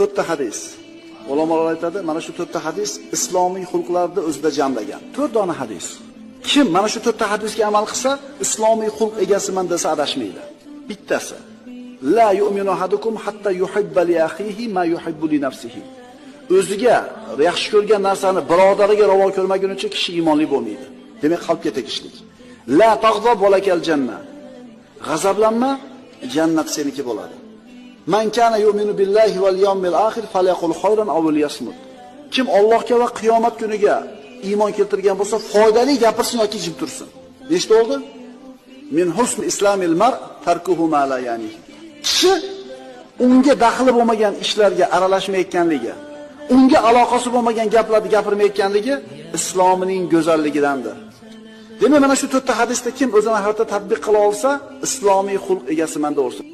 To'rtta hadis. Ulamolar aytadi, mana shu to'rtta hadis islomiy xulqlarni o'zida jamlagan. 4 dona hadis. Kim mana shu to'rtta hadisga amal qilsa, islomiy xulq egasiman desa adashmaydi. Bittasi: La yu'minu ahadukum hatta yuhibba li akhihi ma yuhibbu li nafsihi. O'ziga yaxshi ko'rgan narsani birodariga ravo ko'rmagunicha kishi iymonli bo'lmaydi. Demak, qalbga tegishlik. La tag'zab walakal janna. G'azablanma, jannat seniki bo'ladi. Man kana yu'minu billahi wal yawmil akhir falyaqul khayran aw liyasmut. Kim Allohga va qiyomat kuniga iymon keltirgan bo'lsa, foydali gapirsin yoki jim tursin. Nechta bo'ldi? Min husn islamil mar tarkuhu ma la ya'ni. Kishi unga daxli bo'lmagan ishlarga aralashmayotganligi, unga aloqasi bo'lmagan gaplarni gapirmayotganligi islomining go'zalligidandir. Demak, mana shu to'rtta hadisda kim o'zini hayotda tatbiq qila olsa, islomiy xulq egasiman deversin.